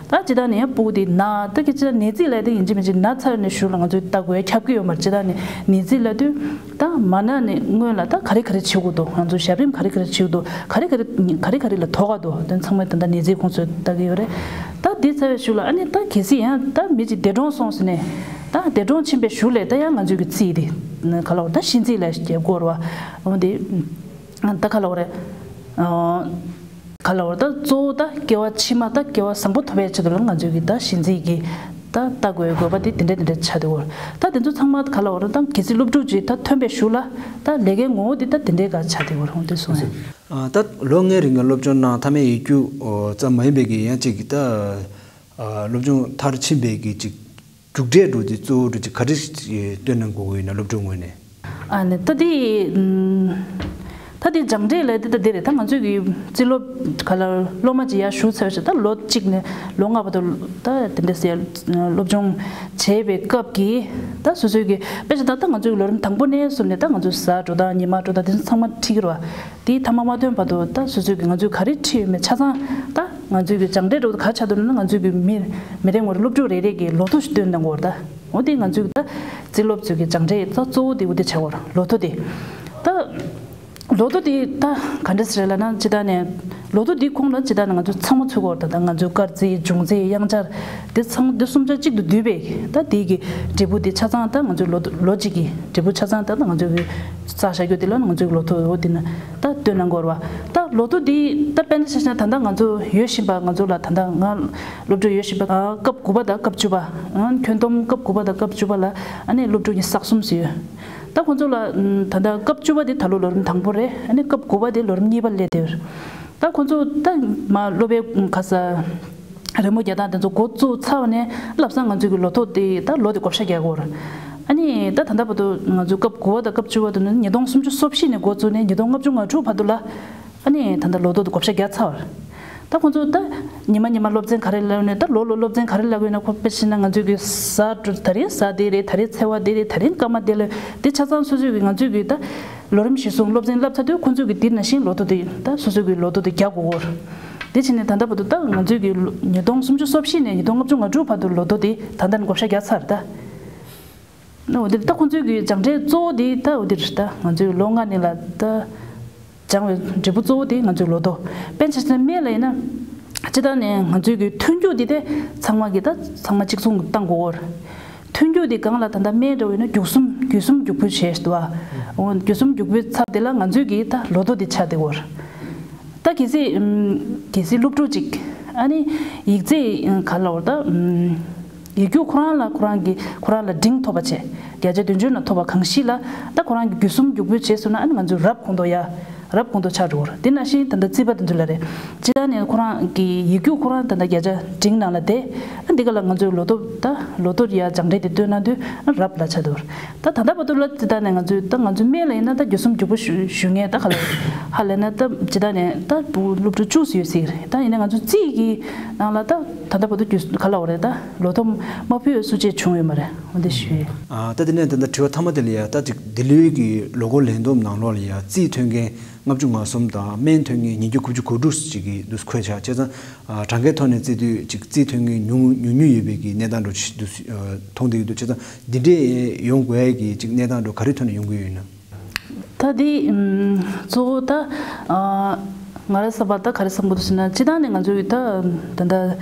ད་ཇི་ལྟར་ནས་ཡང་སྤུ་གུ་དེ་ན་ད་ཀི་ཅི་ནད་རྩིས་ལབ་དེ་ཡིན་གཅིག་མིན་གཅིག་ན་ཚར་ནས་གཞུག་ལ་ང་ཚོས་ལྟ་དགོས་ཡ་ཁྱབ་ཀྱི་ཡོད་མ་རེད། ཇི་ལྟར་ནས་ནད་རྩིས་ལབ་དུས་ད་མ་ན་ནས་སྔོན་ལ་ད་ག་རེ་ག་རེ་བྱེད་དགོས་འདུག་ང་ཚོ་ཞབས་རིམ་ག་རེ་ག་རེ་བྱེད་དགོས་འདུག་ག་རེ་ག་རེ་ག་རེ་ག་རེ་ལ་ཐོགས་ཀ་འདུག་དེ་ཚང་མ་ད་ལྟ་ནད་རྩིས་ཁོངས་སུ་ལྟ་གི་ཡོད་རེད། ད་དེ་ཚར་བའི་གཞུག་ལ་ཨ་ནི་ད་གལ་སྲིད་ཡང་ད་མི་གཅིག་འདས་གྲོངས་སོང་ཟེར་ནས་ད་འདས་གྲོངས་ཕྱིན་པའི་གཞུག་ལ་ད་ཡང་ང་ཚོའི་གི་རྩིས་དེ་ག་ལབ་དགོས་རེད། ད་གཞི་རྩིས་ལ་རྒྱབ་དགོས་རེད་བ། འོ་དེ་ད་ག་ལབ་དགོས་རེད། ག་ལབ་དགོས་རེད། ད་གཙོ་བོ་ད་སྐྱེ་བ་ཕྱི་མ་ད་སྐྱེ་བ་བཟང་པོ་ཐོབ་པའི་ཆེད་དུ་ལ་ང་ཚོའི་གི་ད་གཞི་རྩིས་གི་ད་ལྟ་དགོས་དགོས་པ་དེ་དེ་འདྲ་དེ་འདྲ་ཆགས་བསྡད་ཡོད་རེད། ད་དེ་ཚོ་ཚང་མ་ག་ལབ་དགོས་རེད། ད་གལ་སྲིད་སློབ་ཕྲུག་ཅིག་ད་ཐོན་པའི་གཞུག་ལ་ད་ལས་ཀའི་ངོ་བོ་དེ་ད་དེ་འདྲའི་ག་ཆགས་བསྡད་ཡོད་རེད། འོ་དེ་སོང་ཡང་། ཨ་ད་ལོ་ལྔའི་རིང་གི་སློབ་སྦྱོང་གནང་མཐར་མའི་ཡིག་རྒྱུགས་ཙམ་མ་ཡིན་པའི་གི་ཡང་ཅིག་གི་ད་ཨ་སློབ་སྦྱོང་མཐར་ཕྱིན་པའི་གི་ཅིག་གྲུབ་འབྲས་འདྲ་དེ་གཙོ་བོ་འདྲ་ཅིག་ག་རེ་སྟོན་གནང་དགོས་ཀྱི་ཡོད་ན་སློབ་ཕྲུག་ངོས་ནས། ཨ་ནི་ད་དེ་ཨམ་ད་དེ་སྦྱངས་འབྲས་ལབ་དེ་ད་དེ་རེད། ད་ང་ཚོས་གི་རྩིས་སློབ་ག་ལ་སློབ་མ་ཅིག་ཡར་ཞུགས་ཚར་བ་ཞིག་ད་ལོ་གཅིག་ནས་ལོ་ལྔ་བར་དུ་ད་དེ་འདྲ་ཟེར་སློབ་སྦྱོང་བྱས་པའི་སྐབས་ཀྱི་ད་སོ་སོའི་གི་དཔེ་ཆ་ད་ད་ང་ཚོའི་ལོ་རིམ་དང་པོ་ནས་བཟུང་ནས་ད་ང་ཚོའི་གཟའ་འགྲོ་སྟངས་ཉི་མ་འགྲོ་སྟངས་དེ་ཚོ་ཚང་མ་ཁྲིད་ཀྱི་རེད་བ། དེའི་མཐའ་མ་མ་ཐོན་བར་དུ་ད་སོ་སོའི་གི་ང་ཚོས་ག་རེ་ཁྲིད་ཡོད་མེད་ཆ་ཚང་ད་ང་ཚོའི་གི་སྦྱངས་འབྲས་འདྲ་བོ་ག་ཆགས་འདུག་ན་ང་ཚོའི་གི་མི་མི་རེ་ངོ་རེ་སློབ་ཕྲུག་རེ་རེ་གི་ལོ་ཐོ་ཞིག་སྟོན་གནང་གི་ཡོད་རེད། ད་འོ་དེ་ང་ཚོའི་གི་ད་རྩིས་སློབ་ཚོའི་གི་སྦྱངས་འབྲས་ད་གཙོ་བོ་དེ་འོ་དེ་ཆགས་ཡོད་རེད། ལོ་ཐོ་དེ་ད་ལོ་ཐོ་དེ་ད་ག་འདྲ་ཟེར་ལབ་ན་སྤྱིར་བཏང་ནས་ལོ་ཐོ་དེའི་ཁོངས་ལ་སྤྱིར་བཏང་ནས་ང་ཚོ་ཚང་མ་ཚུད་ཀྱི་ཡོད་རེད། ད་ད་ང་ཚོའི་སྐར་རྩིས་འབྱུང་རྩིས་དབྱངས་འཆར་དེ་ཚང་དེ་གསུམ་ཆ་གཅིག་ཏུ་བསྡུས་པའི་ད་དེའི་གི་འབྲས་བུ་དེ་ཆ་ཚང་ད་ང་ཚོའི་ལོ་ལོ་གཅིག་གི་འབྲས་བུ་ཆ་ཚང་ད་ད་ང་ཚོའི་གི་བསགས་བཞག་རྒྱུ་དེ་ལ་ང་ཚོའི་ལོ་ཐོ་འོ་དེ་ན་ད་སྟོན་གནང་གི་ཡོད་རེད་བ། ད་ལོ་ཐོ་འདི་ད་དཔེར་ན་ཆ་བཞག་ན་ད་ལྟ་ང་ཚོ་ཡོད་བཞིན་པ་ང་ཚོ་ལ་ད་ལྟ་ང་སློབ་ཕྲུག་ཡོད་བཞིན་པ་སྐབས་དགུ་པ་དང་སྐབས་བཅུ་པ་ཁྱོན་བསྡོམས་སྐབས་དགུ་པ་དང་སྐབས་བཅུ་པ་ལ་ཨ་ནི་སློབ་ཕྲུག་ཉི་ཤུ་རྩ་གསུམ་ཙམ་ཡོད། ད་ཁོང་ཚོ་ལ་ད་ལྟ་སྐབས་བཅུ་པ་དེ་ད་ལོ་ལོ་རིམ་དང་པོ་རེད། ཨ་ནི་སྐབས་དགུ་པ་དེ་ལོ་རིམ་གཉིས་པ་སླེབས་བསྡད་ཡོད་རེད། ད་ཁོང་ཚོ་ད་མ་སློབ་པའི་ག་ས་རི་མོ་རྒྱག་སྟངས་དེ་ཚོ་འགོ་བཙུགས་ཚར་བ་ནས་བླ་བཟང་ང་ཚོའི་གི་ལོ་ཐོ་དེ་ད་ལོ་དེ་བགོ་བཤའ་རྒྱག་གི་ཡོད་རེད། ཨ་ནི་ད་ད་ལྟ་བར་དུ་ང་ཚོའི་སྐབས་དགུ་པ་དང་སྐབས་བཅུ་པ་དེ་ནི་ཉིས་སྟོང་སུམ་ཅུ་སོ་བཞི་ནས་འགོ་བཙུགས་ནས་ཉིས་སྟོང་ལྔ་བཅུ་ང་དྲུག་བར་དུ་ལ་ཨ་ནི་ད་ལྟ་ལོ་ཐོ་དེ་བགོ་བཤའ་རྒྱག་ཚར་བ་རེད། ད་ཁོང་ཚོ་ད་ཉི་མ་ཉི་མ་སློབ་ཚན་ག་རེ་བསླབ་ནས་ད་ལོ་ལོ་སློབ་ཚན་ག་རེ་བསླབ་ཡོད་ན་ཁོ་དཔེ་བྱས་ན་ང་ཚོའི་གི་གཟའ་དྲུག་ད་རེས་གཟའ་དེ་རེད། ད་རེས་ཚེས་པ་དེ་རེད། ད་རེས་སྐར་མ་དེ་ལ་དེ་ཆ་ཚང་སོ་སོའི་གི་ང་ཚོའི་གི་ད་ལོ་རིམ་གཞིར་བཟུང་སློབ་ཚན་བསླབ་ཚར་དུས་ཁོང་ཚོའི་གི་དེ་ནང་བཞིན་ལོ་ཐོ་དེ་ད་སོ་སོའི་གི་ལོ་ཐོ་དེ་རྒྱག་དགོས་ཀྱི་ཡོད་རེད། དེ་བྱས་ནས་ད་ལྟ་བར་དུ་ད་ང་ཚོའི་གི་ལོ་ཉིས་སྟོང་སུམ་ཅུ་སོ་བཞི་ནས་ཉིས་སྟོང་ལྔ་བཅུ་ང་དྲུག་བར་དུ་ལོ་ཐོ་དེ་ད་ལྟ་ནས་བགོ་བཤའ་རྒྱག་ཚར་ད། ན་འོ་དེ་ད་ཁོང་ཚོའི་གི་སྦྱང་འབྲས་གཙོ་བོ་དེ་ད་འོ་དེ་རེད་ད། ང་ཚོའི་ལོ་ལྔ་ནས་ལ་ད་སྦྱང་བའི་འབྲས་བུ་གཙོ་བོ་དེ་ང་ཚོའི་ལོ་ཐོ། དཔེར་ན་ཆ་བཞག་ན་སྨན་ལ་ཡིན་ན། སྤྱིར་བཏང་ནས་ང་ཚོའི་གི་ཐོན་རྒྱུ་དེ་དེ་ཚང་མ་གི་ད་ཚང་མ་གཅིག་མཚུངས་བཏང་དགོས་གོ། ཐོན་རྒྱུ་དེ་སྒང་ལ་ད་ལྟ་སྨན་འདྲ་བོ་ཡིན་ན་རྒྱུ་གསུམ་རྒྱུ་གསུམ་རྒྱུ་སྤུས་བྱས་འདུག་ཨ། འོ་རྒྱུ་གསུམ་རྒྱུ་སྤུས་ཚར་དེ་ལ་ང་ཚོའི་གི་ད་ལོ་ཐོ་དེ་ཆགས་བསྡད་ཡོད། ད་གལ་སྲིད་ཨམ། གལ་སྲིད་སློབ་ཕྲུག་ཅིག་ཨ་ནི་ཡིག་ཚད་ག་ལ་བར་ད་ཨམ། ཡིག་རྒྱུགས་ཁོ་རང་ལ་ཁོ་རང་གི་ཁོ་རང་ལ་འབྲིང་ཐོབ་པ་བྱས། བརྒྱ་ཆ་བདུན་ཅུ་ན་ཐོབ་པ་གང་ཞིག་ལ་ད་ཁོ་རང་གི་རྒྱུ་གསུམ་རྒྱུ་སྤུས་བྱས་སོང་ན་ཨ་ནི་ང་ཚོའི་རབ་གོང་མཐོ་ཡ། རབ་གོང་མཐོ་ཆགས་འགྲོ་གི་རེད། དེ་ནང་བཞིན་ད་ལྟ་རྩིས་པ་དེ་ཚོ་ལ་རེད། སྤྱིར་བཏང་ནས་ཁོ་རང་གི་ཡིག་རྒྱུགས་ཁོ་རང་ད་ལྟ་བརྒྱ་ཆ་འབྲིང་ནང་ལ་བསྡད། ཨ་འདི་ག་ལ་ང་ཚོའི་ལོ་ཐོ་ད་ལོ་ཐོ་ཡ་སྦྱང་འབྲས་དེ་བཏོན་ན་དུས་ཨ་རབ་ལ་ཆགས་འགྲོ་གི་རེད། ད་ད་ལྟ་བར་དུ་ལ་སྤྱིར་བཏང་ནས་ང་ཚོའི་ད་ང་ཚོའི་སྨན་ལ་ཡིན་ན་ད་རྒྱུ་གསུམ་རྒྱུ་སྤུས་ཞུ་ཞུ་མཁན་ད་ག་ལ་ཧ་ལས་ན་ད་སྤྱིར་བཏང་ནས་ད་བུ་སློབ་ཕྲུག་བཅུ་ཙམ་ཡོད་སྲིད་ཀྱི་རེད། ད་ཡིན་ན་ང་ཚོ་རྩིས་ཀྱི་ནང་ལ་ད་ད་ལྟ་བར་དུ་རྒྱུ་ག་ལ་འོ་རེད་ད་ལོ་ཐོ་མ་ཕུལ་བའི་སུ་ཅིག་བྱུང་ཡོད་མ་རེད། འོ་འདི་ཞུ་ཡས། ཨ་ད་དེ་ནས་ད་ལྟ་དྲི་བ་མཐའ་མ་དེ་ལ་ཡ་ད་ཅིག་འདི་ལོའི་གི་ལོ་འཁོར་ལས་བསྡོམས་ནང་ལོགས་ལ་ཡ་རྩིས་ཐོན་མཁན་ལྔ་བཅུ་ང་གསུམ་དང་སྨན་ཐོན་མཁན་ཉིས་བརྒྱ་དགུ་བཅུ་གོ་དྲུག་ཅིག་གི་འདུག་འཁོད་ཆགས་བྱས་ཙང་། ཨ་གྲངས་ཀའི་ཐོག་ནས་བརྩིས་དུས་ཅིག་རྩིས་ཐོན་མཁན་ཉུང་ཉུང་ཉུང་ཡོད་པའི་གི་གནས་སྟངས་འགྲོ་ཆེ་འདུག་མཐོང་བསྡད་ཀྱི་འདུག་བྱས་ཙང་འདི་འདྲས་ཡོང་དགོས་ཡ་གི་ཅིག་གནས་སྟངས་འགྲོ་ག་རེ་ཐོག་ནས་ཡོང་གི་ཡོད་ན། ད་འདི་ཨམ་གཙོ་བོ་ད་ཨ་ང་རང་བསམ་པ་ད་ག་རེ་བསམ་གྱི་འདུག་ཟེར་ན་སྤྱིར་བཏང་ནས་ང་ཚོའི་ད་ད་ད་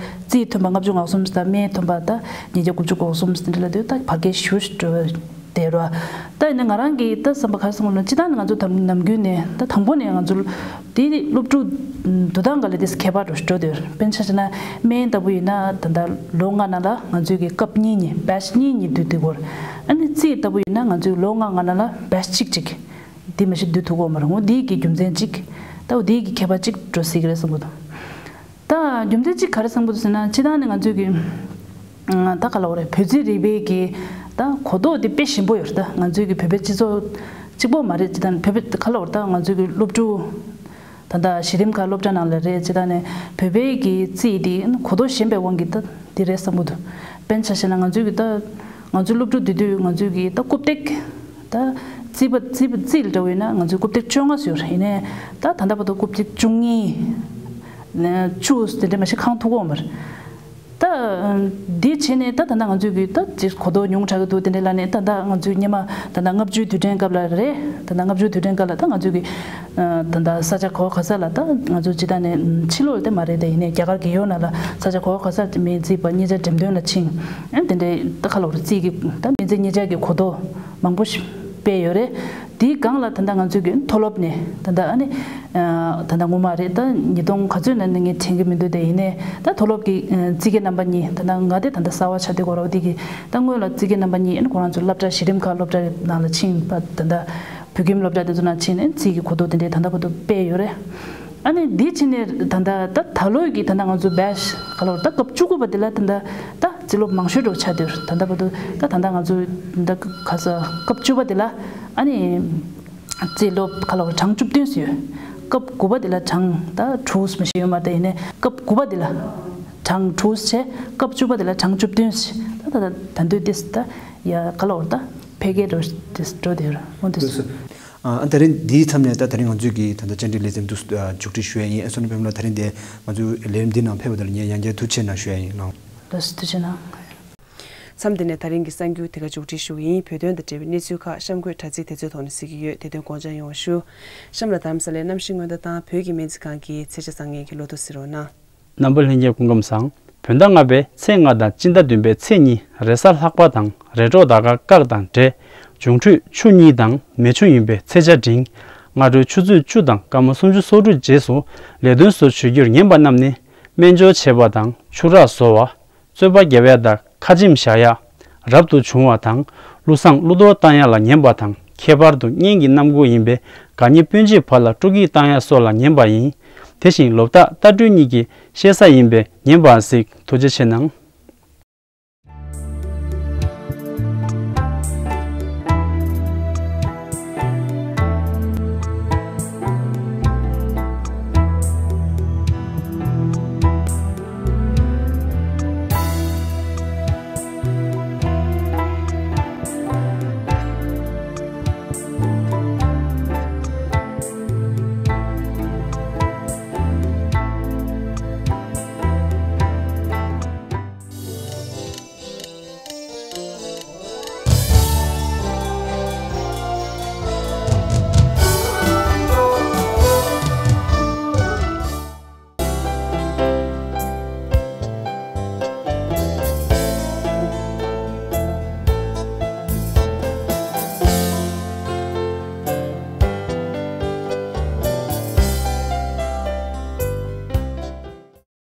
རྩིས་ཐོན་པ་ལྔ་བཅུ་ང་གསུམ་ད་སྨན་ཐོན་པ་ད་ཉིས་བརྒྱ་དགུ་བཅུ་གོ་གསུམ་ཟེར་འདི་ལ་དུས་ད་བར་བརྒལ་ཞེ་པོ་ཞིག་འགྲོ་བསྡད་རོ། ད་ཡིན་ན་ང་རང་གིས་ད་བསམ་པ་ག་རེ་བསམ་གྱི་འདུག་ན་སྤྱིར་བཏང་ནས་ང་ཚོ་ད་ནམ་རྒྱུན་ནས་ད་དང་པོ་ནས་ང་ཚོ་དེ་སློབ་ཕྲུག་འདུག་སྟངས་ག་ལ་དེ་ཁྱད་པར་འགྲོ་འགྲོ་དེ་ཡོད། དཔེར་ན་ཆ་བཞག་ན་སྨན་ལྟ་བུ་ཡིན་ན་ད་ལྟ་ལོ་ལྔ་ནང་ལ་ང་ཚོའི་གི་སྐབས་གཉིས་གཉིས་བེ་ཆ་གཉིས་གཉིས་བསྡུས་བསྡུས་དགོས། ཨ་ནི་རྩིས་ལྟ་བུ་ཡིན་ན་ང་ཚོའི་ལོ་ལྔ་ལྔ་ནང་ལ་བེ་ཆ་གཅིག་གཅིག་དེ་མ་གཞི་བསྡུས་ཐུབ་ཀྱི་ཡོད་མ་རེད། འོ་དེའི་གི་རྒྱུ་མཚན་གཅིག་ད་འོ་དེའི་གི་ཁྱད་པར་གཅིག་འགྲོ་སྲིད་ཀྱི་རེད་བསམ་གྱི་འདུག་ད་རྒྱུ་མཚན་གཅིག་ག་རེ་བསམ་གྱི་འདུག་ཟེར་ན་སྤྱིར་བཏང་ནས་ང་ཚོའི་གི་ད་ག་ལ་འོ་རེད། བོད་རྩིས་རིག་པའི་གི་ད་གོ་རྟོགས་དེ་དཔེ་ཞན་པོ་ཡོད་རེད། ད་ང་ཚོའི་གི་བོད་པའི་སྤྱི་ཚོགས་གཅིག་པོ་མ་རེད། སྤྱིར་བཏང་བོད་པའི་ག་ལ་འོ་ད་ང་ཚོའི་གི་སློབ་ཕྲུག་ད་ལྟ་གཞི་རིམ་ཁག་སློབ་གྲྭ་ནང་ལ་རེད། སྤྱིར་བཏང་ནས་བོད་པའི་གི་རྩིས་དེ་གོ་རྟོགས་ཞན་པའི་དབང་གིས་ད་དེ་རེད་བསམ་གྱི་འདུག་དཔེར་ན་ཆ་བཞག་ན་ང་ཚོའི་གི་ད་ང་ཚོའི་སློབ་ཕྲུག་དེ་དུས་ང་ཚོའི་གི་ད་རྐུབ་སྟེགས་ད་རྩིས་པ་རྩིས་པ་རྩིས་ལ་འདྲ་བོ་ཡིན་ན་ང་ཚོའི་རྐུབ་སྟེགས་བཅོ་ལྔ་ཟེར་ཡིན་ནའི་ད་ད་ལྟ་བར་དུ་རྐུབ་སྟེགས་བཅུ་གཉིས་བཅུ་དེ་འདྲ་མ་གཞི་འཁང་ཐུབ་ཀྱི་ཡོད་མ་རེད། ད་འདི་བྱས་ནས་ད་ད་ལྟ་ང་ཚོའི་གི་ད་ཅིག་གོ་རྟོགས་ཉུང་དྲགས་ཀྱི་འདུག་དེ་འདྲ་ལབ་ནས་ད་ལྟ་ང་ཚོའི་སྔོན་མ་ད་ལྟ་ལྔ་བཅུའི་དུས་དྲན་སྐབས་ལ་རེད། ད་ལྟ་ལྔ་བཅུའི་དུས་དྲན་སྐབས་ལ་ད་ང་ཚོའི་གི་ད་ལྟ་ས་ཆ་ག་བ་ག་ས་ལ་ད་ང་ཚོ་སྤྱིར་བཏང་ནས་ཕྱི་ལོགས་ལ་དེ་མ་རེད། དེ་ཡིན་ནའི་རྒྱ་གར་རྒྱལ་ཡོངས་ནང་ལ་ས་ཆ་ག་བ་ག་ས་སྨན་རྩིས་པ་གཉིས་ཆ་འགྲེམས་སྟོན་ལ་ཕྱིན། ཨ་དེ་འདྲའི་ད་ག་ལ་རྩིས་ཀྱི་ད་སྨན་རྩིས་གཉིས་ཆ་གི་གོ་རྟོགས་མང་པོ་ཞིག་སྤེལ་ཡོད་རེད། དེའི་སྒང་ལ་ད་ལྟ་ང་ཚོའི་གི་མཐོ་སློབ་ནས་ད་ལྟ་ཨ་ནི་ད་ལྟ་སྔོན་མ་རེད། ད་ཉིས་སྟོང་ག་ཚོད་ནས་ངས་དྲན་གྱི་མི་འདུག་དེ་ཡིན་ནའི་ད་མཐོ་སློབ་ཀྱི་རྩིས་དགེ་རྣམ་པ་གཉིས་ད་ལྟ་ང་དེ་ད་ལྟ་གསར་པ་ཆགས་བསྡད་ཀྱི་ཡོད་རེད། དེ་གི་ད་སྔོན་ལ་རྩིས་དགེ་རྣམ་པ་གཉིས་ཨ་ནི་ཁོ་རང་ཚོ་སློབ་གྲྭ་གཞི་རིམ་ཁག་སློབ་གྲྭ་ནང་ལ་ཕྱིན་པ་ད་ལྟ་བོད་ཁྱིམ་སློབ་གྲྭ་དེ་ཚོ་ནང་ཕྱིན་ནས་རྩིས་ཀྱི་གོ་རྟོགས་དེ་འདྲའི་ད་ལྟ་བར་དུ་སྤེལ་ཡོད་རེད། ཨ་ནི་འདི་ཕྱིན་ནས་ད་ལྟ་ད་ད་ལོའི་གི་ད་ལྟ་ང་ཚོ་བེ་ཆ་ག་ལ་བར་ད་སྐབས་བཅུ་དགུ་པ་དེ་ལ་ད་ལྟ་ད་རྩིས་སློབ་མང་ཤོས་འགྲོ་ཆགས་བསྡད་ཡོད་རེད། ད་ལྟ་བར་དུ་ད་ད་ལྟ་ང་ཚོ་ད་ག་ས་སྐབས་བཅུ་པ་དེ་ལ་ཨ་ནི་རྩིས་སློབ་ག་ལ་བར་གྲངས་བཅུ་བདུན་ཙམ་ཡོད། སྐབས་དགུ་པ་དེ་ལ་གྲངས་ད་དྲུག་མ་ཞིག་ཡོད་མ་རེད། ཡིན་ནའི་སྐབས་དགུ་པ་དེ་ལ་གྲངས་དྲུག་བྱས། སྐབས་བཅུ་པ་དེ་ལ་གྲངས་བཅུ་བདུན་ཙམ་ད་ད་ད་དུང་དེ་ད་ཡ་ག་ལ་བར་ད་འཕེལ་རྒྱས་འགྲོ་དེ་འགྲོ་བསྡད་ཡོད་རེད། འོ་དེ་སོ། ཨ་ད་རིང་འདིའི་མཚམས་ནས་ད་ད་རིང་ང་ཚོའི་གི་ད་ལྟ་བཅར་འདྲི་ལེ་ཚན་འདི་མཇུག་སྒྲིལ་ཞུ་ཡ་ཡིན། ཨ་བསོད་ནམས་ཕེབས་ལགས་ད་རིང་འདི་ང་ཚོའི་ལས་རིམ་འདི་ནང་ཕེབས་པ་དེ་ལ་ངས་ཡང་བསྐྱར་ཐུགས་རྗེ་ཆེ་གནང་ཞུ་ཡ་ཡིན་ལགས། ལགས་སོ་ཐུགས་རྗེ་གནང་། མཚམས་འདི་ནས་ད་རིང་གི་གསར་འགྱུར་དེ་ག་མཇུག་སྒྲིལ་ཞུ་གི་ཡིན། བོད་དོན་དང་འབྲེལ་བའི་གནས་ཚུལ་ཁག་གཤམ་འཁོད་དྲ་ཚིགས་དེ་ཚོའི་ཐོག་ནས་གཟིགས་ཀྱི་ཡོད། དེ་དོན་དགོངས་འཇགས་ཡོང་བ་ཞུ། གཤམ་ལ་དྷ་རམ་ས་ལའི་གནམ་གཤིས་སྔོན་བརྡ་དང་བོད་ཀྱི་སྨན་རྩིས་ཁང་གི་ཚེས་ཆ་བཟང་ངན་གྱི་ལོ་ཐོ་གཟིགས་རོགས་གནང་། རྣམ་པ་ལྷན་རྒྱས་སྐུ་ཁམས་བཟང་། བོད་ཟླ་ལྔ་པའི་ཚེས་ལྔ་དང་སྤྱི་ཟླ་བདུན་པའི་ཚེས་གཉིས་རེས་གཟའ་ལྷག་པ་དང་རེས་གྲོགས་ཟླ་སྐར་སྐག་དང་འབྲེལ། འབྱུང་འཕྲོད་ཆུ་གཉིས་དང་མེ་ཆུ་ཡིན་པའི་ཚེས་ཆ་འབྲིང་། སྔ་དྲོའི་ཆུ་ཚོད་བཅུ་དང་སྐར་མ་སུམ་ཅུ་སོ་དྲུག་རྗེས་སུ་ལས་དོན་སོགས་བྱེད་རྒྱུར་ངན་པ་རྣམས་ནི། སྨན་སྦྱོར་བྱེད་པ་དང་ཆུ་རགས་བཟོ་བ། རྩོད་པ་བརྒྱབ་ཡ་དང་ཁ་ཆེམས་བཞག་ཡ། རབ་ཏུ་བྱུང་བ་དང་ཀླུ་བཟང་ཀླུ་གཏོར་བཏང་ཡ་ལ་ངན་པ་དང་ཁྱད་པར་དུ་གཉེན་གྱི་རྣམ་ཀུན་ཡིན་པས་དགའ་ཉེ་སྤུན་མཆེད་བར་ལ་སྤྲོ་སྐྱིད་བཏང་ཡ་སོགས་ལ་ངན་པ་ཡིན། དེ་བཞིན་ལོ་རྟགས་རྟ་སྦྲུལ་གཉིས་ཀྱི་གཤེད་གཟའ་ཡིན་པས་ངན་པར་གཟིགས། ཐུགས་རྗེ་ཆེ་གནང་།